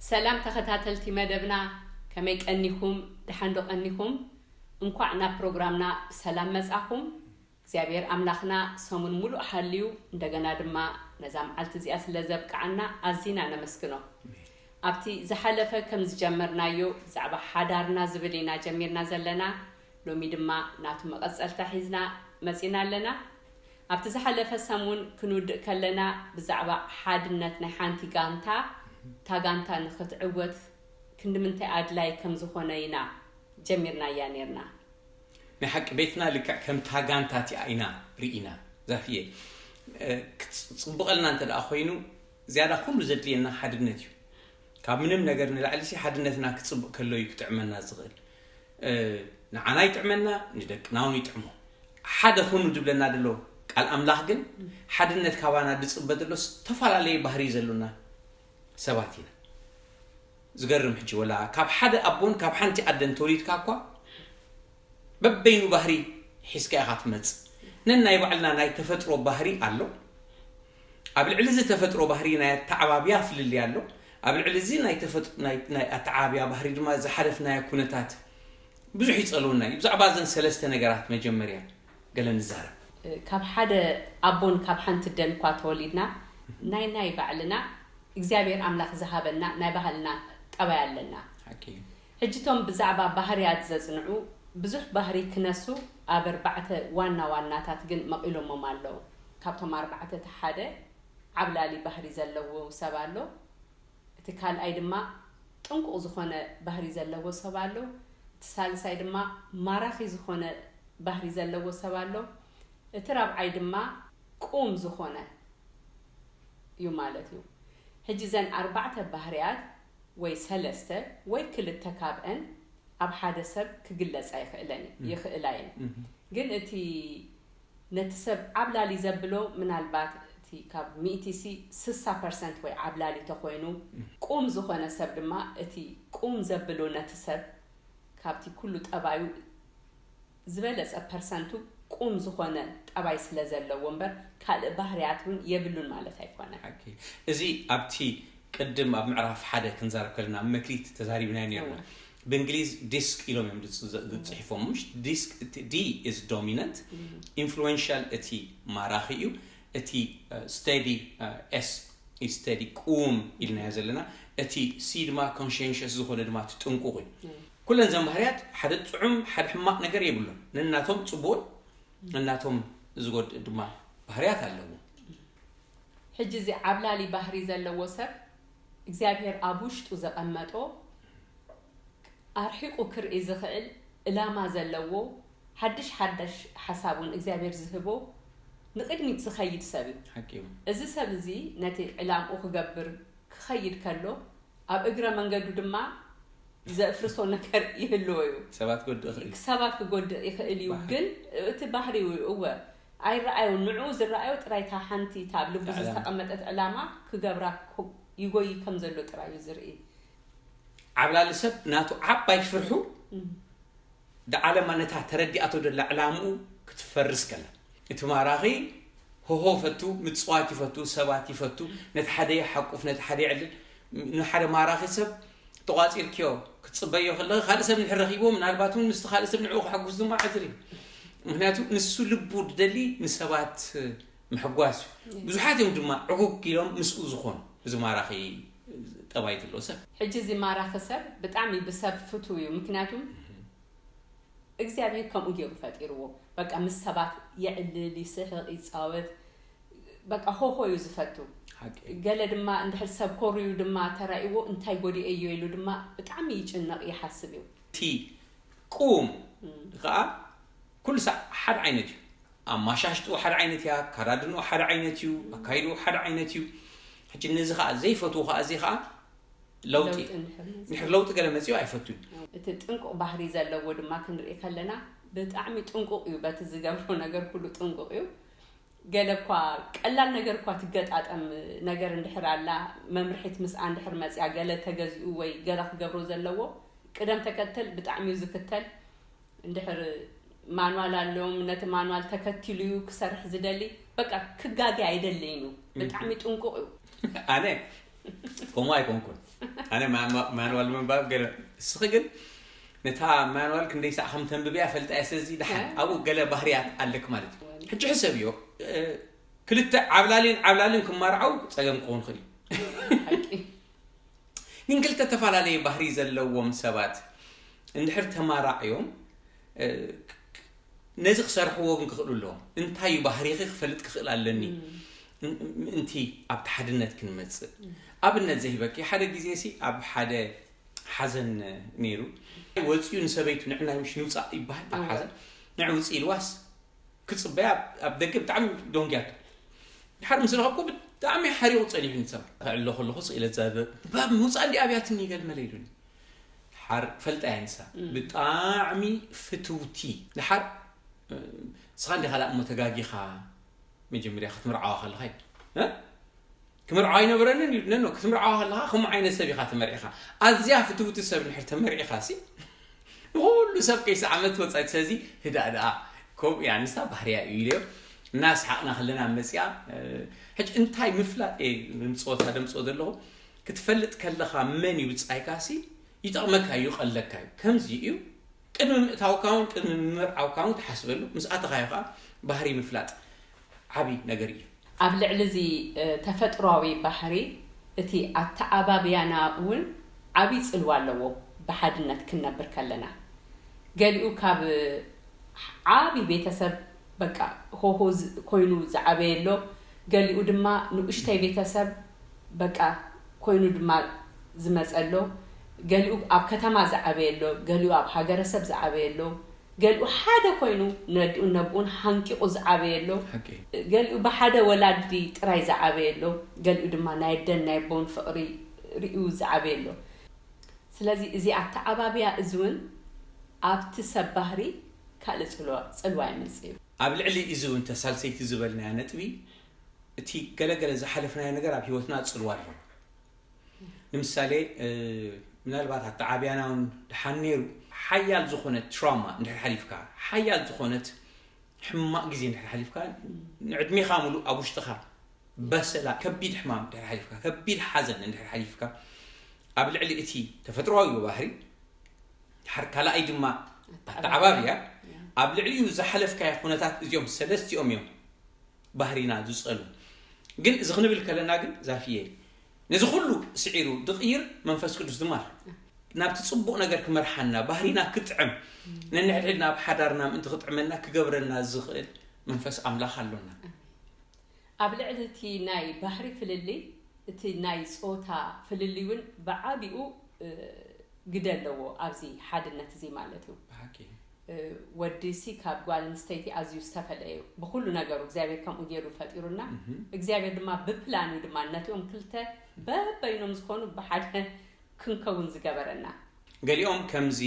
ሰላም ተኸታተልቲ መደብና፣ ከመይ ቀኒኹም? ደሓን ዶ ቀኒኹም? እንኳዕ ናብ ፕሮግራምና ብሰላም መጻኹም። እግዚኣብሔር ኣምላኽና ሰሙን ሙሉእ ሓልዩ እንደገና ድማ ነዛ መዓልቲ እዚኣ ስለ ዘብቅዓና ኣዚና ነመስግኖ። ኣብቲ ዝሓለፈ ከም ዝጀመርናዮ ብዛዕባ ሓዳርና ዝብል ኢና ጀሚርና ዘለና። ሎሚ ድማ ናቱ መቐጸልታ ሒዝና መጺና ኣለና። ኣብቲ ዝሓለፈ ሰሙን ክንውድእ ከለና ብዛዕባ ሓድነት ናይ ሓንቲ ጋንታ፣ እታ ጋንታ ንኽትዕወት ክንዲ ምንታይ ኣድላይ ከም ዝኾነ ኢና ጀሚርናያ ኔርና። ናይ ሓቂ ቤትና ልክዕ ከምታ ጋንታ እቲኣ ኢና ርኢና። ዛፍየ፣ እ፣ ክጽ-፣ ጽቡቐልና እንተ ደኣ ኮይኑ ዝያዳ ኩሉ ዘድልየና ሓድነት እዩ። ካብ ምንም ነገር ንላዕሊ ሲ ሓድነትና ክጽብቕ ከሎ እዩ ክጥዕመና ዝኽእል። እ፣ ንዓና ይጥዕመና፣ ንደቅና እውን ይጥዕሞ። ሓደ ኩኑ ዝብለና ዘሎ ቃል ኣምላኽ ግን ሓድነት ካባና ዝጽበ ዘሎ ዝተፈላለየ ባህሪ ዘሎና ሰባት ኢና። ዝገርም ሕጂ ወላ ካብ ሓደ ኣቦን ካብ ሓንቲ ኣደን ተወሊድካ እኳ በበይኑ ባህሪ ሒዝካ ኢኻ ትመጽእ። ነናይ ባዕልና ናይ ተፈጥሮ ባህሪ ኣሎ። ኣብ ልዕሊ እዚ ተፈጥሮ ባህሪ ናይ ኣተዓባብያ ፍልልይ ኣሎ። ኣብ ልዕሊ እዚ ናይ ተፈጥ-፣ ናይ፣ ናይ ኣተዓባብያ ባህሪ ድማ ዝሓለፍናዮ ኩነታት ብዙሕ ይጸልወና እዩ። ብዛዕባ እዘን ሰለስተ ነገራት መጀመርያ ገለ ንዛረብ። ካብ ሓደ ኣቦን ካብ ሓንቲ ደን እኳ ተወሊድና ናይ ናይ ባዕልና እግዚኣብሔር ኣምላኽ ዝሃበና ናይ ባህልና ጠባይ ኣለና። ሓቂ እዩ። ሕጂ እቶም ብዛዕባ ባህርያት ዘጽንዑ ብዙሕ ባህሪ ክነሱ ኣብ ኣርባዕተ ዋና ዋናታት ግን መቒሎሞም ኣለዉ። ካብቶም ኣርባዕተ እቲ ሓደ ዓብላሊ ባህሪ ዘለዎ ሰብ ኣሎ። እቲ ካልኣይ ድማ ጥንቁቕ ዝኾነ ባህሪ ዘለዎ ሰብ ኣሎ። እቲ ሳልሳይ ድማ ማራኺ ዝኾነ ባህሪ ዘለዎ ሰብ ኣሎ። እቲ ራብዓይ ድማ ቁም ዝኾነ እዩ ማለት እዩ። ሕጂ እዘን ኣርባዕተ ባህርያት ወይ ሰለስተ ወይ ክልተ ካብአን ኣብ ሓደ ሰብ ክግለጻ ይኽእለን፣ እም። ይኽእላ እየን። እም። ግን እቲ ነቲ ሰብ ዓብላሊ ዘብሎ ምናልባት እቲ ካብ ሚእቲ ሲ ስሳ ፐርሰንት ወይ ዓብላሊ ተኾይኑ፣ እም። ቁም ዝኾነ ሰብ ድማ እቲ ቁም ዘብሎ ነቲ ሰብ ካብቲ ኩሉ ጠባዩ ዝበለጸ ፐርሰንቱ ቁም ዝኾነ ጠባይ ስለ ዘለዎ እምበር ካልእ ባህርያት እውን የብሉን ማለት ኣይኮነን። ሓቂ። እዚ ኣብቲ ቅድም ኣብ ምዕራፍ ሓደ ክንዛረብ ከለና ኣብ መክሊት ተዛሪብናዮ ነርና። እወ። ብእንግሊዝ ዲስክ ኢሎም እዮም ዝጽ-፣ ዝጽሕፎም። ምሽ ዲስክ፣ እቲ ዲ is dominant፣ እም። ኢንፍሉዌንሻል እቲ ማራኺ እዩ። እቲ፣ እ፣ ስቴዲ፣ እ፣ ኤስ እዩ፣ ስቴዲ ቁም ኢልናዮ ዘለና። እቲ ሲ ድማ ኮንሽንሽስ ዝኾነ ድማ እቲ ጥንቁቕ እዩ። እም። ኩለን እዘን ባህርያት ሓደ ጥዑም ሓደ ሕማቕ ነገር የብሉን። ነናቶም ጽቡቕን ነናቶም ዝጎድእ ድማ ባህርያት ኣለዎም። ሕጂ እዚ ዓብላሊ ባህሪ ዘለዎ ሰብ እግዚኣብሔር ኣብ ውሽጡ ዘቐመጦ ኣርሒቑ ክርኢ ዝኽእል ዕላማ ዘለዎ ሓድሽ ሓድሽ ሓሳብ እውን እግዚኣብሔር ዝህቦ ንቕድሚት ዝኸይድ ሰብ እዩ። ሓቂ እዩ። እዚ ሰብ እዚ ነቲ ዕላምኡ ክገብር ክኸይድ ከሎ ኣብ እግረ መንገዱ ድማ ዘእፍርሶ ነገር ይህልዎ እዩ። ሰባት ክጎድእ ይኽእል እዩ። ሰባት ክጎድእ ይኽእል እዩ፣ ባህሪ። ግን እቲ ባህሪው እዩ፣ እወ፣ ኣይረኣዮን። ንዕኡ ዝረኣዮ ጥራይ እታ ሓንቲ እታ ኣብ ልቡ እታ ዕላማ። ዝተቐመጠት ዕላማ ክገብራ ኮ-፣ ይጎይ ከም ዘሎ ጥራይ እዩ ዝርኢ። ዓብላሊ ሰብ ናቱ ዓባይ ፍርሑ እም። ደዓለማ ነታ ተረዲኣቶ ደላ ዕላምኡ ክትፈርስ ከላ። እቲ ማራኺ ሆሆ ይፈቱ፣ ምጽዋት ይፈቱ፣ ሰባት ይፈቱ፣ ነቲ ሓደ ይሓቁፍ፣ ነቲ ሓደ የዕልል። ንሓደ ማራኺ ሰብ ተቋጺርክዮ ክትጽበዮ ከለኺ፣ ካልእ ሰብ እንድሕር ረኺብዎ፣ ምናልባት እውን ምስቲ ካልእ ሰብ ንዕኡ ከሐጉስ ድማ ሓጺር እዩ። ምኽንያቱ ንሱ ልቡ ዝደሊ ንሰባት ምሕጓስ እዩ። ብዙሓት እዮም ድማ ዕጉግ ኢሎም ምስኡ ዝኾኑ፣ እዚ ማራኺ ጠባይ ዘለዎ ሰብ። ሕጂ እዚ ማራኺ ሰብ ብጣዕሚ ብሰብ ፍቱው እዩ። ምክንያቱ እግዚኣብሔር ከምኡ ገይሩ ፈጢርዎ። በቃ ምስ ሰባት የዕልል፣ ይስሕቕ፣ ይጻወት፣ በቃ ሆሆ እዩ ዝፈቱ። ሓቂ። ገለ ድማ እንድሕር ሰብ ኮርዩ ድማ ተራእይዎ እንታይ ጎዲኤዮ ኢሉ ድማ ብጣዕሚ ይጭነቕ፣ ይሓስብ እዩ። እቲ ቁም እም። ከዓ ኩሉ ሳዕ ሓደ ዓይነት እዩ። ኣማሻሽጥኡ ሓደ ዓይነት እያ፣ ኣካዳድንኡ ሓደ ዓይነት እዩ፣ ኣካይድኡ ሓደ ዓይነት እዩ። ሕጂ ነዚ ከዓ ዘይፈትዎ ከዓ እዚ ከዓ ለውጢ። ለውጢ እንድሕር መፅእ። እንድሕር ለውጢ ገለ መፅኡ ኣይፈቱን። እቲ ጥንቁቕ ባህሪ ዘለዎ ድማ ክንርኢ ከለና ብጣዕሚ ጥንቁቕ እዩ። በቲ ዝገብሮ ነገር ኩሉ ጥንቁቕ እዩ። ገለ እኳ ቀላል ነገር እኳ ትገጣጠም ነገር እንድሕር ኣላ፣ መምርሒት ምስኣ እንድሕር መፅያ፣ ገለ ተገዚኡ ወይ ገለ ክገብሮ ዘለዎ ቅደም ተከተል ብጣዕሚ እዩ ዝክተል። እንድሕር ማንዋል ኣለዎም፣ ነቲ ማንዋል ተከቲሉ እዩ ክሰርሕ ዝደሊ። በቃ ክጋገ ኣይደለይን እዩ። ብጣዕሚ ጥንቁቕ እዩ። ኣነ ከምኡ ኣይኮንኩን። ኣነ ማ- ማ- ማንዋል ምንባብ ገለ፣ እስኺ ግን ነታ ማንዋል ክንደይ ሰዓ ከም ተንብብያ ፈልጣ እየ። ስለዚ ደሓን ኣብኡ ገለ ባህርያት ኣለክ ማለት እዩ። ሕጂ ሕሰብዮ፣ ክልተ ዓብላልን ዓብላልን ክማርዓው ጸገም ክኸውን ይኽእል እዩ። ግን ክልተ ተፈላለየ ባህሪ ዘለዎም ሰባት እንድሕር ተማራዕዮም ነዚ ክሰርሕዎ ግን ክኽእሉ ኣለዎም። እንታይ እዩ ባህሪኺ ክፈልጥ ክኽእል ኣለኒ ምእንቲ ኣብቲ ሓድነት ክንመጽእ። ኣብነት ዘሂበኪ፣ ሓደ ግዜ ሲ ኣብ ሓደ ሓዘን ነይሩ፣ ወፂኡ ንሰበይቱ ንዕናይ ምሽ ንውፃእ ይበሃል ኣብ ሓዘን። ንዕ ውፅእ ኢልዋስ ክፅበያ ኣብ ደገ ብጣዕሚ ደንጊያቶ። ድሓር ምስ ረኸብኩ ብጣዕሚ ሓሪቑ ፀኒሑ ንሰብ ክዕሎ ከለኹ ስኢለ ዛበ ባብ ምውፃእ እንዲ ኣብያትኒ ይገልመለ ኢሉኒ። ሓር ፈልጣ እያ ንሳ። ብጣዕሚ ፍትውቲ። ድሓር እስኻ እንዲኻ ዳኣ እሞ ተጋጊኻ፣ መጀመርያ ክትምርዓዋ ከለኻ እዩ ክምርዓዋ ኣይነበረንን እዩ ነኖ ክትምርዓዋ ከለኻ ከምኡ ዓይነት ሰብ ኢኻ ተመርዒኻ። ኣዝያ ፍትውቲ ሰብ ንሕር ተመርዒኻ ሲ ንኩሉ ሰብ ከይሰዓመት ወፃኢት። ስለዚ ህዳእ ደኣ ከምኡ እያ ንሳ ባህርያ እዩ ኢለዮ። እናሰሓቕና ከለና መፅያ። ሕጂ እንታይ ምፍላጥ እየ ምፅወታ ደምፅኦ ዘለኹ ክትፈልጥ ከለኻ መን እዩ ብፃይካ ሲ ይጠቕመካ እዩ ቀለካ እዩ። ከምዚ እዩ ቅድሚ ምእታውካ እውን ቅድሚ ምምርዓውካ እውን ትሓስበሉ። ምስ ኣተኻዮ ከዓ ባህሪ ምፍላጥ ዓብዪ ነገር እዩ። ኣብ ልዕሊ እዚ ተፈጥሯዊ ባህሪ እቲ ኣተዓባብያና እውን ዓብዪ ፅልዋ ኣለዎ። ብሓድነት ክንነብር ከለና ገሊኡ ካብ ዓብዪ ቤተሰብ በቃ ሆሆ ኮይኑ ዝዓበየ ኣሎ። ገሊኡ ድማ ንኡሽተይ ቤተሰብ በቃ ኮይኑ ድማ ዝመፀ ኣሎ። ገሊኡ ኣብ ከተማ ዝዓበየ ኣሎ፣ ገሊኡ ኣብ ሃገረሰብ ዝዓበየ ኣሎ፣ ገሊኡ ሓደ ኮይኑ ነዲኡን ነብኡን ሃንቂቑ ዝዓበየ ኣሎ። ገሊኡ ብሓደ ወላዲ ጥራይ ዝዓበየ ኣሎ፣ ገሊኡ ድማ ናይ ኣደን ናይ ኣቦን ፍቕሪ ርእዩ ዝዓበየ ኣሎ። ስለዚ እዚ ኣተዓባብያ እዚ እውን ኣብቲ ሰብ ባህሪ ካልእ ፅልዋ የምፅእ እዩ። ኣብ ልዕሊ እዚ እውን ተሳልሰይቲ ዝበልናያ ነጥቢ እቲ ገለገለ ዝሓለፍናዮ ነገር ኣብ ህይወትና ፅልዋ ኣለዎ። ንምሳሌ ምናልባት ኣተዓብያና እውን ድሓን ነይሩ ሓያል ዝኾነ ትራውማ እንድሕር ሓሊፍካ፣ ሓያል ዝኾነት ሕማቕ ግዜ እንድሕር ሓሊፍካ፣ ንዕድሜኻ ሙሉእ ኣብ ውሽጥኻ በሰላ ከቢድ ሕማም እንድሕር ሓሊፍካ፣ ከቢድ ሓዘን እንድሕር ሓሊፍካ፣ ኣብ ልዕሊ እቲ ተፈጥሮዊ ባህሪ ድሓር ካልኣይ ድማ ኣተዓባብያ ኣብ ልዕሊኡ ዝሓለፍካዮ ኩነታት እዚኦም ሰለስቲኦም እዮም ባህሪና ዝፀሉ። ግን እዚ ክንብል ከለና ግን ዛፍየ ነዚ ኩሉ ስዒሩ ድቕይር መንፈስ ቅዱስ ድማ ናብቲ ፅቡቕ ነገር ክመርሓና ባህሪና ክጥዕም ነንሕድሕድና ኣብ ሓዳርና ምእንቲ ክጥዕመና ክገብረና ዝኽእል መንፈስ ኣምላኽ ኣሎና። ኣብ ልዕሊ እቲ ናይ ባህሪ ፍልልይ እቲ ናይ ፆታ ፍልልይ እውን ብዓቢኡ ግደ ኣለዎ ኣብዚ ሓድነት እዚ ማለት እዩ። ወዲ ሲ ካብ ጓል ኣንስተይቲ ኣዝዩ ዝተፈለየ እዩ ብኩሉ ነገሩ እግዚኣብሔር ከምኡ ገይሩ ፈጢሩና። እግዚኣብሔር ድማ ብፕላን እዩ ድማ ነቲኦም ክልተ በበይኖም ዝኾኑ ብሓደ ክንከውን ዝገበረና። ገሊኦም ከምዚ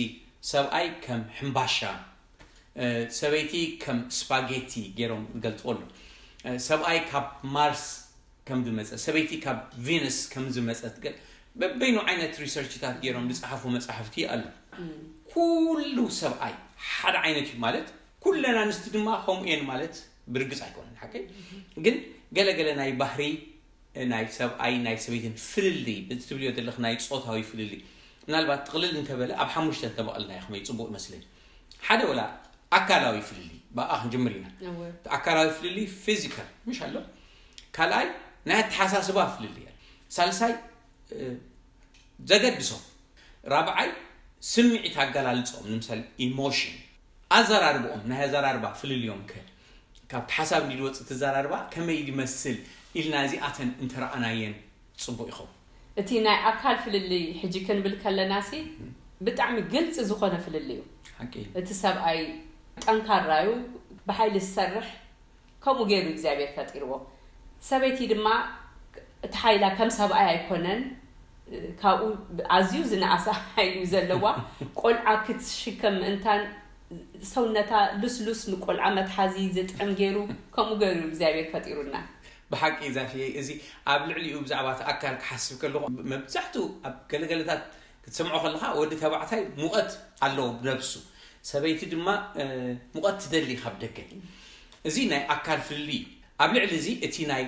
ሰብኣይ ከም ሕምባሻ፣ ሰበይቲ ከም ስፓጌቲ ገይሮም ይገልፅዎ ኣለዉ። ሰብኣይ ካብ ማርስ ከም ዝመፀ፣ ሰበይቲ ካብ ቬነስ ከም ዝመፀት ገ በበይኑ ዓይነት ሪሰርችታት ገይሮም ዝፀሓፉ መፃሕፍቲ ኣሎ። ኩሉ ሰብኣይ ሓደ ዓይነት እዩ ማለት ኩለን ኣንስቲ ድማ ከምኡ እየን ማለት ብርግፅ ኣይኮነን ሓቀይ። ግን ገለገለ ናይ ባህሪ ናይ ሰብኣይ ናይ ሰበይትን ፍልልይ እዚ ትብልዮ ዘለኽ ናይ ፆታዊ ፍልልይ ምናልባት ጥቕልል እንተበለ ኣብ ሓሙሽተ እንተበቐልና እዩ ከመይ ፅቡቕ ይመስለኝ። ሓደ ወላ ኣካላዊ ፍልልይ ብኣ ክንጅምር ኢና። እቲ ኣካላዊ ፍልልይ ፊዚካል ምሽ ኣሎ። ካልኣይ ናይ ኣተሓሳስባ ፍልልይ ኣሎ። ሳልሳይ ዘገድሶም ራብዓይ ስምዒት ኣገላልፅኦም ንምሳሌ ኢሞሽን ኣዘራርብኦም ናይ ኣዘራርባ ፍልልዮም ከ ካብቲ ሓሳብ እንዲ ዝወፅእ እቲ ኣዘራርባ ከመይ ይመስል ኢልና እዚኣተን እንተረኣናየን ፅቡቕ ይኸውን። እቲ ናይ ኣካል ፍልልይ ሕጂ ክንብል ከለና ሲ ብጣዕሚ ግልፂ ዝኾነ ፍልልይ እዩ። እቲ ሰብኣይ ጠንካራ እዩ፣ ብሓይሊ ዝሰርሕ ከምኡ ገይሩ እግዚኣብሔር ፈጢርዎ። ሰበይቲ ድማ እቲ ሓይላ ከም ሰብኣይ ኣይኮነን፣ ካብኡ ኣዝዩ ዝነኣሰ ሓይሊ እዩ ዘለዋ። ቆልዓ ክትሽከም ምእንታን ሰውነታ ልስሉስ ንቆልዓ መትሓዚ ዝጥዕም ገይሩ ከምኡ ገይሩ እግዚኣብሔር ፈጢሩና። ብሓቂ ዛፍየ እዚ ኣብ ልዕሊኡ ብዛዕባ እቲ ኣካል ክሓስብ ከለኹ መብዛሕትኡ ኣብ ገለገለታት ክትሰምዖ ከለኻ ወዲ ተባዕታይ ሙቐት ኣለዎ ብነብሱ፣ ሰበይቲ ድማ ሙቐት ትደሊ ካብ ደገ። እዚ ናይ ኣካል ፍልልይ እዩ። ኣብ ልዕሊ እዚ እቲ ናይ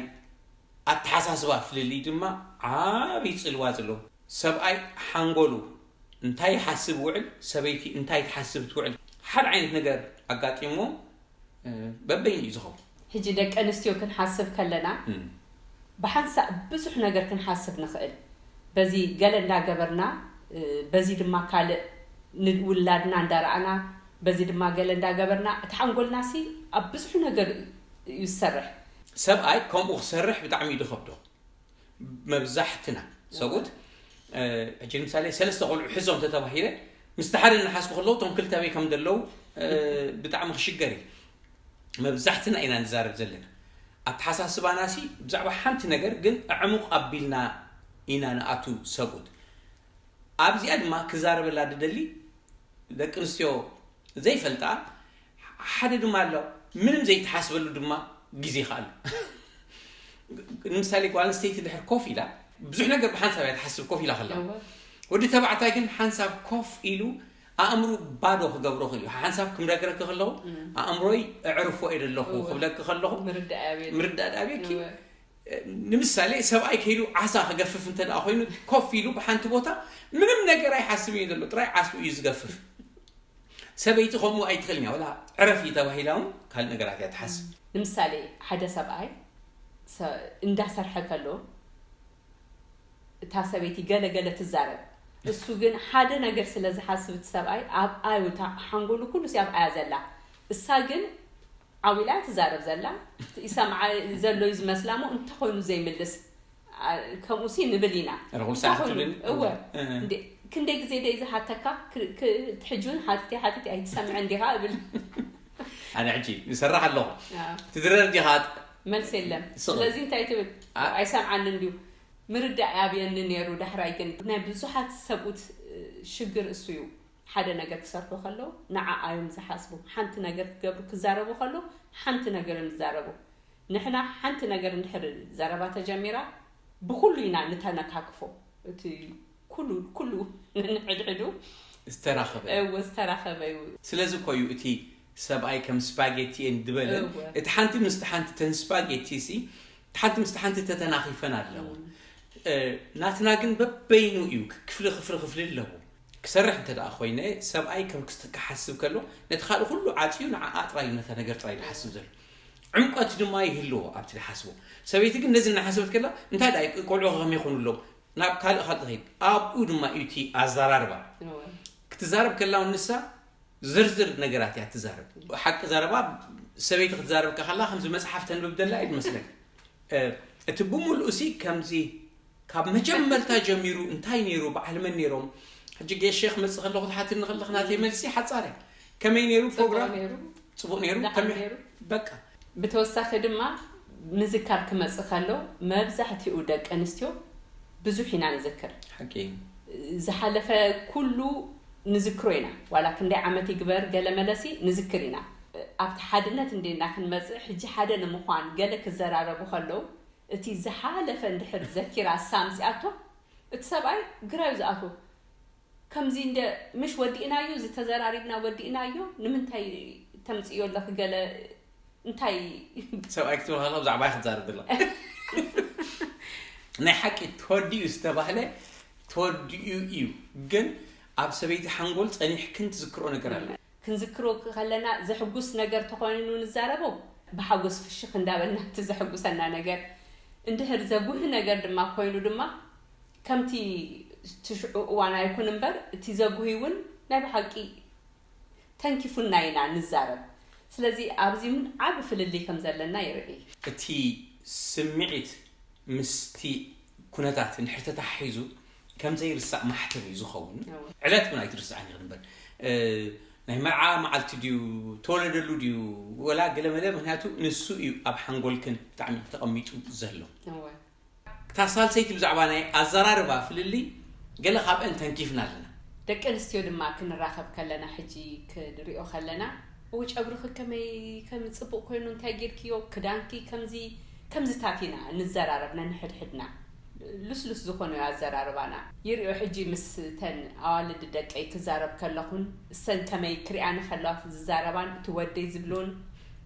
ኣተሓሳስባ ፍልልይ ድማ ዓብዪ ፅልዋ ዘለዎ። ሰብኣይ ሓንጎሉ እንታይ ይሓስብ ውዕል፣ ሰበይቲ እንታይ ትሓስብ ትውዕል። ሓደ ዓይነት ነገር ኣጋጢሞ በበይን እዩ ዝኸውን። ሕጂ ደቂ ኣንስትዮ ክንሓስብ ከለና ብሓንሳእ ብዙሕ ነገር ክንሓስብ ንኽእል። በዚ ገለ እንዳገበርና በዚ ድማ ካልእ ንውላድና እንዳረኣና በዚ ድማ ገለ እንዳገበርና እቲ ሓንጎልና ሲ ኣብ ብዙሕ ነገር እዩ ዝሰርሕ። ሰብኣይ ከምኡ ክሰርሕ ብጣዕሚ እዩ ዝኸብዶ። መብዛሕትና ሰብኡት ሕጂ ንምሳሌ ሰለስተ ቆልዑ ሕዞም ተተባሂለ ምስቲ ሓደ እናሓዝኩ ከለዉ እቶም ክልተ በይ ከም ዘለዉ ብጣዕሚ ክሽገር እዩ። መብዛሕትና ኢና ንዛረብ ዘለና። ኣተሓሳስባና ሲ ብዛዕባ ሓንቲ ነገር ግን ኣዕሙቕ ኣቢልና ኢና ንኣቱ ሰብኡት። ኣብዚኣ ድማ ክዛረበላ ድደሊ ደቂ ኣንስትዮ ዘይፈልጣ ሓደ ድማ ኣሎ ምንም ዘይተሓስበሉ ድማ ግዜ ይኽኣሉ። ንምሳሌ ጓል ኣንስተይቲ ድሕር ኮፍ ኢላ ብዙሕ ነገር ብሓንሳብ እያ ትሓስብ ኮፍ ኢላ ከላ። ወዲ ተባዕታይ ግን ሓንሳብ ኮፍ ኢሉ ኣእምሩ ባዶ ክገብሮ ክእል እዩ። ሓንሳብ ክምረግረኪ ከለኹ ኣእምሮይ እዕርፎ እየ ዘለኹ ክብለኪ ከለኹ ምርዳእ ኣብየኪ። ንምሳሌ ሰብኣይ ከይዱ ዓሳ ክገፍፍ እንተ ደኣ ኮይኑ ኮፍ ኢሉ ብሓንቲ ቦታ ምንም ነገር ኣይሓስብ እዩ ዘሎ፣ ጥራይ ዓስቡ እዩ ዝገፍፍ። ሰበይቲ ከምኡ ኣይትኽእልን እያ፣ ወላ ዕረፊ ተባሂላ እውን ካልእ ነገራት እያ ትሓስብ። ንምሳሌ ሓደ ሰብኣይ እንዳሰርሐ ከሎ እታ ሰበይቲ ገለ ገለ ትዛረብ፣ እሱ ግን ሓደ ነገር ስለ ዝሓስብ እቲ ሰብኣይ ኣብኣዩ እታ ሓንጎሉ ኩሉ ሲ ኣብኣያ ዘላ፣ እሳ ግን ዓው ኢላ ትዛረብ ዘላ ይሰምዓ ዘሎ እዩ ዝመስላ እሞ እንተኾይኑ ዘይምልስ ከምኡ ሲ ንብል ኢና። ርኹል ሰዓት ትብልን እወ እንዴ ክንደይ ግዜ ደይ ዝሓተካ ትሕጁን ሓትቲ ሓትቲ ኣይትሰምዐ እንዲኻ እብል። ኣነ ሕጂ ይሰራሕ ኣለኹ ትድረር ዲኻ? መልሲ የለን። ስለዚ እንታይ ትብል? ኣይሰምዓኒ እንዲዩ ምርዳእ ኣብየኒ ነይሩ። ዳሕራይ ግን ናይ ብዙሓት ሰብኡት ሽግር እሱ እዩ። ሓደ ነገር ክሰርሑ ከለዉ ንዓኣ እዮም ዝሓስቡ። ሓንቲ ነገር ክገብሩ ክዛረቡ ከለዉ ሓንቲ ነገር እዮም ዝዛረቡ። ንሕና ሓንቲ ነገር እንድሕር ዘረባ ተጀሚራ ብኹሉ ኢና ንተነካክፎ። እቲ ኩሉ ኩሉ ንሕድሕዱ ዝተራኸበ እወ ዝተራኸበ እዩ። ስለዚ እኮ እዩ እቲ ሰብኣይ ከም ስፓጌቲ እየን ዝበለን እወ። እቲ ሓንቲ ምስቲ ሓንቲ ተን ስፓጌቲ ሲ ሓንቲ ምስቲ ሓንቲ ተተናኺፈን ኣለዎ። ናትና ግን በበይኑ እዩ ክፍሊ ክፍሊ ክፍሊ ኣለዎ። ክሰርሕ እንተ ደኣ ኮይነ ሰብኣይ ከም ክሓስብ ከሎ ነቲ ካልእ ኩሉ ዓፅዩ ንዓኣ ጥራይ ነታ ነገር ጥራይ ዝሓስብ ዘሎ። ዕምቆት ድማ ይህልዎ ኣብቲ ዝሓስቦ። ሰበይቲ ግን ነዚ እናሓሰበት ከላ እንታይ ደኣ ቆልዑ ከመይ ይኾኑ ኣለዉ ናብ ካልእ ካልእ ትኸይድ። ኣብኡ ድማ እዩ እቲ ኣዘራርባ ክትዛረብ ከላ እውን ንሳ ዝርዝር ነገራት እያ ትዛረብ። ሓቂ ዘረባ ሰበይቲ ክትዛረብ ከላ ከምዚ መፅሓፍ ተንብብ ደላ እዩ ዝመስለካ። እቲ ብምሉእ ሲ ከምዚ ካብ መጀመርታ ጀሚሩ እንታይ ነይሩ በዓል መን ነይሮም ሕጂ ጌሽ ሸክ መፅእ ከለኹ ትሓትኒ ከለኽ ናተይ መልሲ ሓፃር እያ። ከመይ ነይሩ ፕሮግራም? ፅቡቕ ነይሩ። በቃ ብተወሳኺ ድማ ምዝካር ክመፅእ ከሎ መብዛሕትኡ ደቂ ኣንስትዮ ብዙሕ ኢና ንዝክር። ሓቂ ዝሓለፈ ኩሉ ንዝክሮ ኢና። ዋላ ክንደይ ዓመት ይግበር ገለ መለሲ ንዝክር ኢና። ኣብቲ ሓድነት እንዴና ክንመፅእ ሕጂ ሓደ ንምዃን ገለ ክዘራረቡ ከለዉ እቲ ዝሓለፈ እንድሕር ዘኪራ ሳምፂኣቶ እቲ ሰብኣይ ግራዩ ዝኣትዎ። ከምዚ እንደ ምሽ ወዲእናዮ ዝተዘራሪብና ወዲእናዮ ንምንታይ ተምፅዮ ኣለኺ ገለ እንታይ ሰብኣይ ክትብል ከላ ብዛዕባ ክትዛረብ ዘላ ናይ ሓቂ ተወዲኡ ዝተባህለ ተወዲኡ እዩ። ግን ኣብ ሰበይቲ ሓንጎል ፀኒሕክን ትዝክሮ ነገር ኣለ። ክንዝክሮ ከለና ዘሕጉስ ነገር ተኾይኑ ንዛረቦ ብሓጎስ ፍሽኽ እንዳበልና እቲ ዘሕጉሰና ነገር እንድሕር ዘጉህ ነገር ድማ ኮይኑ ድማ ከምቲ ትሽዑ እዋን ኣይኩን እምበር እቲ ዘጉሂ እውን ናይ ብሓቂ ተንኪፉና ኢና ንዛረብ። ስለዚ ኣብዚ እውን ዓቢ ፍልልይ ከም ዘለና ይርኢ። እቲ ስምዒት ምስቲ ኩነታት እንድሕር ተታሓሒዙ ከም ዘይርሳዕ ማሕተም እዩ ዝኸውን። ዕለት እውን ኣይትርስዓን ኢኽን እምበር ናይ መርዓ መዓልቲ ድዩ ተወለደሉ ድዩ ወላ ገለመለ ምክንያቱ ንሱ እዩ ኣብ ሓንጎልክን ብጣዕሚ ተቐሚጡ ዘሎ። እታ ሳልሰይቲ ብዛዕባ ናይ ኣዘራርባ ፍልልይ ገለ ካብአን ተንኪፍና ኣለና። ደቂ ኣንስትዮ ድማ ክንራኸብ ከለና ሕጂ ክንሪኦ ከለና እው ጨጉርኺ ከመይ ከም ፅቡቕ ኮይኑ እንታይ ጌርክዮ ክዳንኪ ከምዚ ከምዚታት ኢና ንዘራረብ ነንሕድሕድና። ልስሉስ ዝኾነ እዩ ኣዘራርባና። ይሪኦ ሕጂ ምስ ተን ኣዋልድ ደቀይ ክዛረብ ከለኹን እሰን ከመይ ክሪኣኒ ከለዋ ዝዛረባን እቲ ወደይ ዝብሎን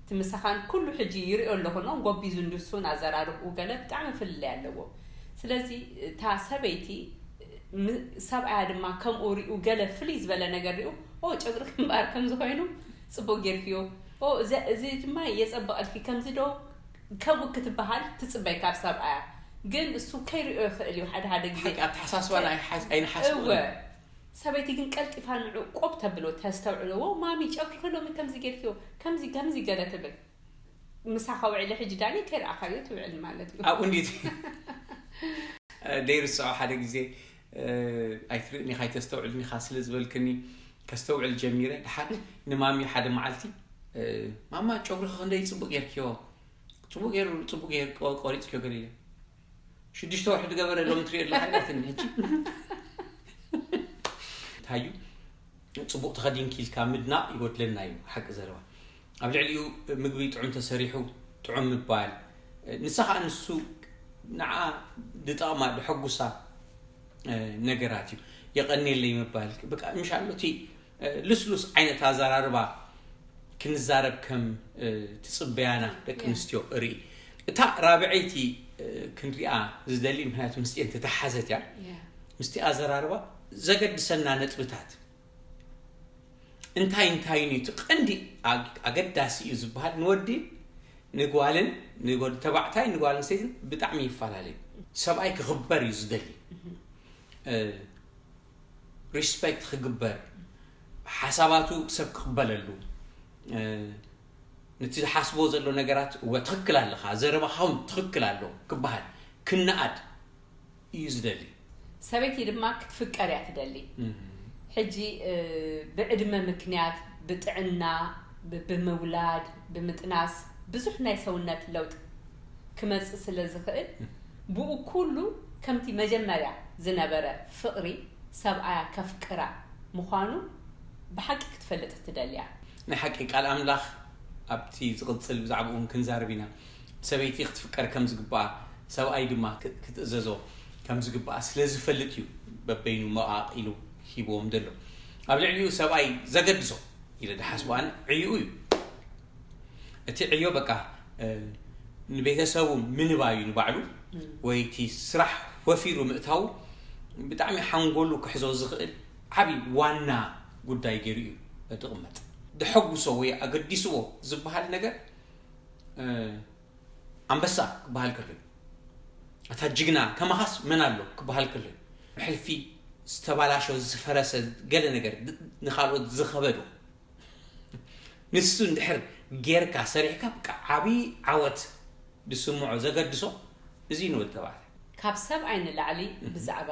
እቲ ምሳኻን ኩሉ ሕጂ ይሪኦ ኣለኹ ኖ ጎቢዙ እንድሱን ኣዘራርብኡ ገለ ብጣዕሚ ፍልልይ ኣለዎ። ስለዚ እታ ሰበይቲ ም- ሰብኣያ ድማ ከምኡ ሪኡ፣ ገለ ፍልይ ዝበለ ነገር ሪኡ፣ "ኦ፣ ጨጉርኪ እምበኣር ከምዚ ኮይኑ ጽቡቅ ጌርክዮ፣ ኦ፣ እዚ እዚ ድማ የጸብቐልኪ፣ ከምዚ ዶ?" ከምኡ ክትበሃል ትጽበይ ካብ ሰብኣያ። ግን እሱ ከይሪኦ ይኽእል እዩ ሓደ ሓደ ግዜ። ሓቂ ኣተሓሳስባና ኣይሓስ- ኣይንሓስቦን እወ። ኢና። ሰበይቲ ግን ቀልጢፋ ንዑ ቆብ ተብሎ፣ ተስተውዕሎ፣ "ዎ፣ ማሚ፣ ጨጉርኪ ሎሚ ከምዚ ጌርክዮ፣ ከምዚ ከምዚ" ገለ ትብል። ምሳኻ ውዒለ ሕጂ ዳኒ ከይረኣኻዮ ትውዕል ማለት እዩ። ኣብኡ እንዴት ደይርስዖ ሓደ ግዜ፣ እ፣ "ኣይትርእኒ ኢኻ ኣይተስተውዕልኒ ኢኻ" ስለ ዝበልክኒ ከስተውዕል ጀሚረ። ድሓር ንማሚ ሓደ መዓልቲ፣ እ፣ "ማማ፣ ጨጉርኺ ክንደይ ጽቡቅ ጌርክዮ፣ ጽቡቅ ገይሩ፣ ጽቡቅ ገይሩ ቆ- ቆሪጽክዮ" ገለ ኢለ። "ሽዱሽተ ወርሒ ዝገበረ ሎም ትሪኦ ኣለኻ" ኢላትኒ። ሕጂ እንታይ እዩ፣ ጽቡቅ ተኸዲንኪ ኢልካ ምድናቕ ይጎድለና እዩ፣ ሓቂ ዘረባ። ኣብ ልዕሊኡ ምግቢ ጥዑም ተሰሪሑ ጥዑም ምባል፣ ንሳ ኸኣ ንሱ ንዓ ዝጠቕማ፣ ዘሐጉሳ፣ እ፣ ነገራት እዩ። "የቐንየለይ" ምባል፣ በቃ፣ ምሻሎ እቲ፣ እ፣ ልስሉስ ዓይነት ኣዘራርባ ክንዛረብ ከም፣ እ፣ ትጽበያና ደቂ ያ። ኣንስትዮ እርኢ። እታ ራብዐይቲ፣ እ፣ ክንሪኣ ዝደሊ፣ ምኽንያቱ ምስቲኤን ተተሓዘት እያ። ያ። ምስቲ ኣዘራርባ ዘገድሰና ነጥብታት እንታይ እንታይ እዩ እቲ ቀንዲ ኣግ- ኣገዳሲ እዩ ዝበሃል፣ ንወዲ ንጓልን ንወዲ ተባዕታይ ንጓል ኣንስተይትን ብጣዕሚ ይፈላለዩ። ሰብኣይ ክኽበር እዩ ዝደሊ። እ፣ ሪስፔክት ክግበር፣ ሓሳባቱ ሰብ ክቕበለሉ፣ እ፣ ነቲ ዝሓስቦ ዘሎ ነገራት፣ "እወ፣ ትኽክል ኣለኻ፣ ዘረባኻ እውን ትኽክል ኣሎ" ክበሃል፣ ክነኣድ እዩ ዝደሊ። ሰበይቲ ድማ ክትፍቀር እያ ትደሊ። እም። ሕጂ፣ እ፣ ብዕድመ ምክንያት፣ ብጥዕና፣ ብ- ብምውላድ፣ ብምጥናስ ብዙሕ ናይ ሰውነት ለውጢ ክመጽእ ስለ ዝኽእል፣ እም። ብኡ ኩሉ ከምቲ መጀመርያ ዝነበረ ፍቕሪ ሰብኣያ ከፍቅራ ምዃኑ ብሓቂ ክትፈልጥ ትደልያ። ናይ ሓቂ ቃል ኣምላኽ ኣብቲ ዝቕጽል ብዛዕባኡ እውን ክንዛረብ ኢና። ሰበይቲ ክትፍቀር ከም ዝግባኣ፣ ሰብኣይ ድማ ክ- ክትእዘዞ ከም ዝግባኣ ስለ ዝፈልጥ እዩ በበይኑ መቓቕ ኢሉ ሂብዎም ዘሎ። ኣብ ልዕሊኡ ሰብኣይ ዘገድሶ ኢለ ድሓስቦ ኣነ ዕይኡ እዩ። እቲ ዕዮ በቃ፣ እ፣ ንቤተሰቡ ምንባዩ ንባዕሉ እም። ወይ እቲ ስራሕ ወፊሩ ምእታው ብጣዕሚ ሓንጎሉ ክሕዞ ዝኽእል ዓቢ ዋና ጉዳይ ገይሩ እዩ ዝቕመጥ። ደሐጉሶ ወይ ኣገዲስዎ ዝበሃል ነገር፣ እ፣ ኣንበሳ ክበሃል ከሎ እዩ። ኣታ ጅግና ከማኻስ መን ኣሎ ክበሃል ከሎ እዩ። ብሕልፊ ዝተባላሸ ዝፈረሰ ገለ ነገር ድ- ንኻልኦት ዝኸበዶ ንሱ እንድሕር ጌርካ ሰሪሕካ ብቃ ዓቢ ዓወት ዝስምዖ ዘገድሶ እዚ ንወዲ ተባዕታይ። ካብ ሰብኣይ ንላዕሊ ብዛዕባ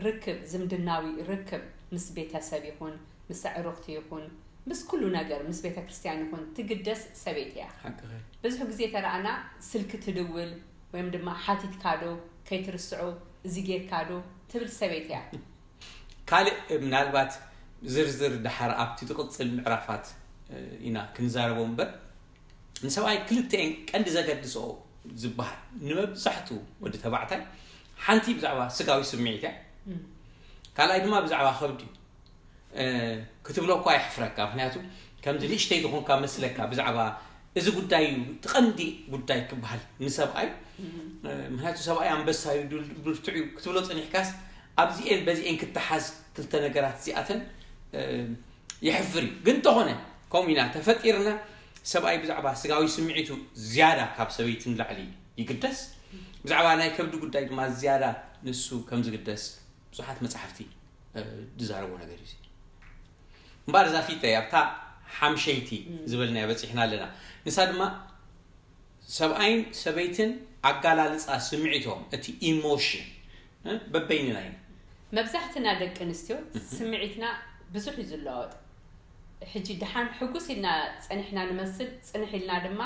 ርክብ፣ ዝምድናዊ ርክብ ምስ ቤተሰብ ይኹን ምስ ኣዕሩኽቲ ይኹን ምስ ኩሉ ነገር፣ ምስ ቤተ ክርስቲያን ይኹን ትግደስ ሰበይቲ እያ። ሓቅኺ። ብዙሕ ግዜ ተረኣና ስልኪ ትድውል ወይም ድማ ሓቲትካ ዶ ከይትርስዖ እዚ ጌርካ ዶ ትብል ሰበይቲ እያ። ካልእ ምናልባት ዝርዝር ድሓር ኣብቲ ዝቕጽል ምዕራፋት፣ እ፣ ኢና ክንዛረቦ እምበር ንሰብኣይ ክልተኤን ቀንዲ ዘገድስኦ ዝበሃል ንመብዛሕትኡ ወዲ ተባዕታይ ሓንቲ ብዛዕባ ስጋዊ ስምዒት እያ። እም። ካልኣይ ድማ ብዛዕባ ከብዲ እዩ። እ፣ ክትብሎ እኳ የሕፍረካ፣ ምኽንያቱ ከምዚ ንእሽተይ ዝኾንካ መስለካ ብዛዕባ እዚ ጉዳይ እዩ እቲ ቀንዲ ጉዳይ ክበሃል ንሰብኣይ። እም። እ፣ ምኽንያቱ ሰብኣይ ኣንበሳ እዩ፣ ዱል- ብርቱዕ እዩ ክትብሎ ጸኒሕካስ ኣብዚኤን በዚኤን ክተሓዝ ክልተ ነገራት እዚኣተን፣ እ፣ የሕፍር እዩ። ግን እንተኾነ ከምኡ ኢና ተፈጢርና። ሰብኣይ ብዛዕባ ስጋዊ ስምዒቱ ዝያዳ ካብ ሰበይቲ ንላዕሊ ይግደስ። ብዛዕባ ናይ ከብዲ ጉዳይ ድማ ዝያዳ ንሱ ከም ዝግደስ ብዙሓት መጻሕፍቲ፣ እ፣ ዝዛረቦ ነገር እዩ። እምበኣር እዛ ፊተይ ኣብታ ሓምሸይቲ ዝበልናያ በጺሕና ኣለና። ንሳ ድማ ሰብኣይን ሰበይትን ኣጋላልጻ ስምዒቶም፣ እቲ ኢሞሽን፣ እ፣ በበይንና ኢና። መብዛሕትና ደቂ ኣንስትዮ ስምዒትና ብዙሕ እዩ ዝለዋወጥ። ሕጂ ደሓን ሕጉስ ኢልና ጸኒሕና ንመስል፣ ጽንሕ ኢልና ድማ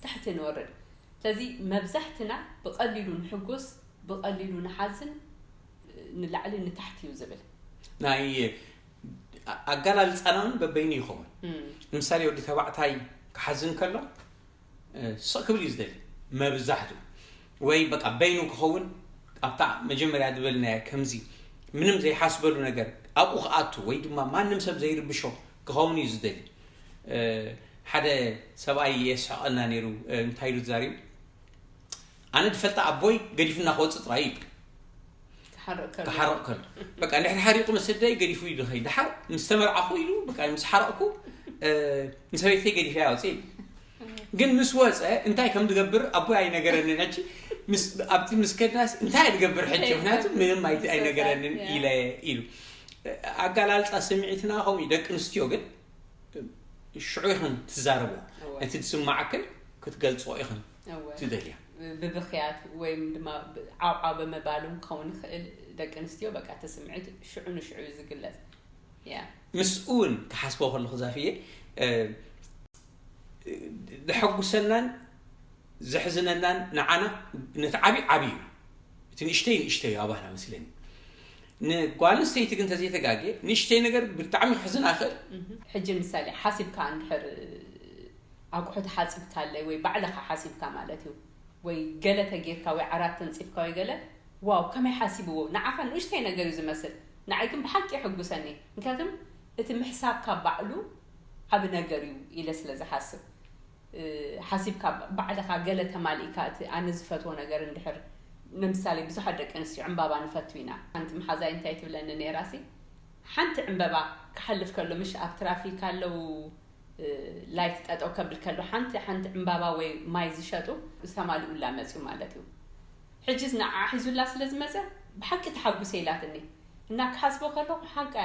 ታሕቲ ንወርድ። ስለዚ መብዛሕትና ብቐሊሉ ንሕጉስ፣ ብቐሊሉ ንሓዝን፣ ንላዕሊ ንታሕቲ እዩ ዝብል። ናይ ኣጋላልጻና እውን በበይኑ ይኸውን። እም። ንምሳሌ ወዲ ተባዕታይ ክሓዝን ከሎ፣ እ፣ ስቕ ክብል እዩ ዝደሊ መብዛሕትኡ። ወይ በቃ በይኑ ክኸውን ኣብታ መጀመርያ ዝበልናያ ከምዚ ምንም ዘይሓስበሉ ነገር ኣብኡ ክኣቱ ወይ ድማ ማንም ሰብ ዘይርብሾ ክኸውን እዩ ዝደሊ። እ፣ ሓደ ሰብኣይ የስሕቐና ነይሩ፣ እ፣ እንታይ ኢሉ ተዛሪቡ? "ኣነ ዝፈልጣ ኣቦይ ገዲፉና ክወጽእ ጥራይ" እዩ። ሓረቕ ከሎ። ክሓረቕ ከሎ በቃ እንድሕር ሓሪቑ መሰደይ ገዲፉ እዩ ዝኸይድ። ድሓር ምስ ተመርዓኹ ኢሉ በቃ ምስ ሓረቕኩ እ፣ ንሰበይተይ ገዲፈ ኣውፅእ። ግን ምስ ወፀ እንታይ ከም ዝገብር ኣቦይ ኣይነገረንን። ሕጂ ምስ ኣብቲ ምስ ከድናስ እንታይ ዝገብር ሕጂ? ምክንያቱ ምንም ኣይ- ኣይነገረንን ኢለ ኢሉ። ኣጋላልፃ ስምዒትና ከምኡ እዩ። ደቂ ኣንስትዮ ግን ሽዑ ይኹን ትዛረቦ እወ። እቲ ዝስማዓክን ክትገልፅኦ ይኹን እወ። ትደልያ። ብብኽያት ወይም ድማ ዓውዓው ብምባሉ ክኸውን ይኽእል። ደቂ ኣንስትዮ በቃ እቲ ስምዒት ሽዑ ንሽዑ እዩ ዝግለጽ። ያ ምስኡ እውን ክሓስቦ ከለኹ ዛፍየ እ፣ ዘሐጉሰናን ዘሕዝነናን ንዓና ነቲ ዓብዪ ዓብዪ እዩ። እቲ ንእሽተይ ንእሽተይ እዩ ኣባህና መስለኒ። ንጓል ኣንስተይቲ ግን ተዘይተጋግየ ንእሽተይ ነገር ብጣዕሚ ክሕዝና ይኽእል። ሕጂ ምሳሌ ሓሲብካ እንድሕር ኣቑሑ ተሓፂብካለይ ወይ ባዕልኻ ሓሲብካ ማለት እዩ ወይ ገለ ተጌርካ ወይ ዓራት ተንፂፍካ ወይ ገለ ዋው ከመይ ሓሲብዎ ንዓኻ ንእሽተይ ነገር እዩ ዝመስል ንዓይ ግን ብሓቂ የሕጉሰኒ ምክንያቱም እቲ ምሕሳብካ ባዕሉ ዓብ ነገር እዩ ኢለ ስለ ዝሓስብ ሓሲብካ ባዕልኻ ገለ ተማሊእካ እቲ ኣነ ዝፈትዎ ነገር እንድሕር ንምሳሌ ብዙሓት ደቂ ኣንስትዮ ዕምባባ ንፈቱ ኢና ሓንቲ መሓዛይ እንታይ ትብለኒ ነይራ ሲ ሓንቲ ዕምበባ ክሓልፍ ከሎ ምሽ ኣብ ትራፊክ ኣለዉ ላይት ጠጠው ከብል ከሎ ሓንቲ ሓንቲ ዕምባባ ወይ ማይ ዝሸጡ ዝተማልኡላ መፅኡ ማለት እዩ ሕጅስ ንዓ ሒዙላ ስለ ዝመፀ ብሓቂ ተሓጉሰ ኢላትኒ እና ክሓስቦ ከለኹ ሓቃ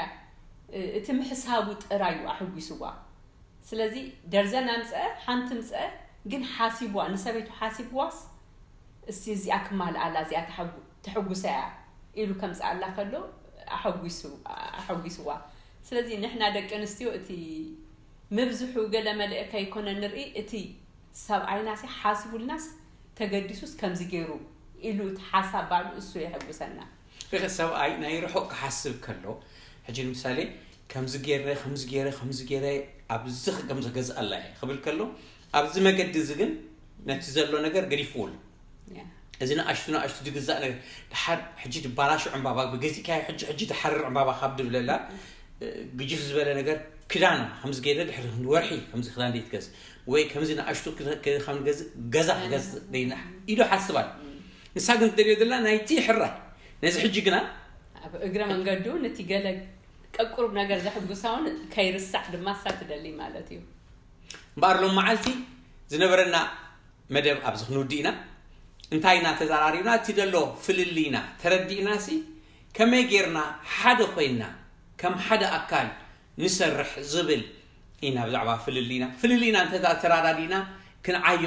እቲ ምሕሳቡ ጥራይ እዩ ኣሕጒስዋ ስለዚ ደርዘን ኣምፀአ ሓንቲ ምፀአ ግን ሓሲብዋ ንሰበይቱ ሓሲብዋስ እስቲ እዚኣ ክማልኣላ እዚኣ ተሐጉሰ እያ ኢሉ ከምፅኣላ ከሎ ኣሐጒስዋ ስለዚ ንሕና ደቂ ኣንስትዮ እቲ ምብዝሑ ገለ መልእ ከይኮነ ንርኢ እቲ ሰብኣይናሲ ሓሲቡልናስ ተገዲሱስ ከምዚ ገይሩ ኢሉ እቲ ሓሳብ ባዕሉ እሱ የሐጉሰና ሰብኣይ ናይ ርሑቕ ክሓስብ ከሎ ሕጂ ንምሳሌ ከምዚ ገይረ ከምዚ ገይረ ከምዚ ገይረ ኣብዚ ከም ዝገዝኣላ እየ ክብል ከሎ ኣብዚ መገዲ እዚ ግን ነቲ ዘሎ ነገር ገዲፍዎ ኣሎ እዚ ንኣሽቱ ንኣሽቱ ዝግዛእ ነገር ድሓር ሕጂ ድባላሹ ዕምባባ ብገዚእካዮ ሕጂ ሕጂ ድሓርር ዕምባባ ካብ ድብለላ ግጅፍ ዝበለ ነገር ክዳና ከምዚ ገይረ ድሕሪ ክንዲ ወርሒ ከምዚ ክዳን ደይትገዝ ወይ ከምዚ ንኣሽቱ ከም ገዝ ገዛ ክገዝ ደይና ኢሉ ሓስባል ንሳ ግን ትደልዮ ዘለና ናይቲ ሕራይ ነዚ ሕጂ ግና ኣብ እግረ መንገዱ ነቲ ገለ ቀቁሩብ ነገር ዘሕጉሳውን ከይርሳዕ ድማ እሳ ትደሊ ማለት እዩ እምበኣር ሎም መዓልቲ ዝነበረና መደብ ኣብዚ ክንውድእ ኢና እንታይ ኢና ተዘራሪብና እቲ ዘሎ ፍልልይና ተረዲእና ሲ ከመይ ጌርና ሓደ ኮይንና ከም ሓደ ኣካል ንሰርሕ ዝብል ኢና ብዛዕባ ፍልልይና ፍልልይና እንተ ተራዳዲእና ክንዓዮ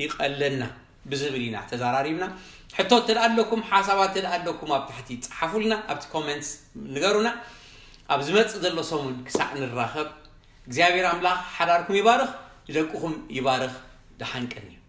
ይቐለና ብዝብል ኢና ተዘራሪብና ሕቶ እንተ ኣለኩም ሓሳባት እንተ ኣለኩም ኣብ ታሕቲ ጸሓፉልና ኣብቲ ኮመንትስ ንገሩና ኣብ ዝመጽእ ዘሎ ሰሙን ክሳዕ ንራኸብ እግዚኣብሔር ኣምላኽ ሓዳርኩም ይባርኽ ንደቅኹም ይባርኽ ደሓን ቀንዩ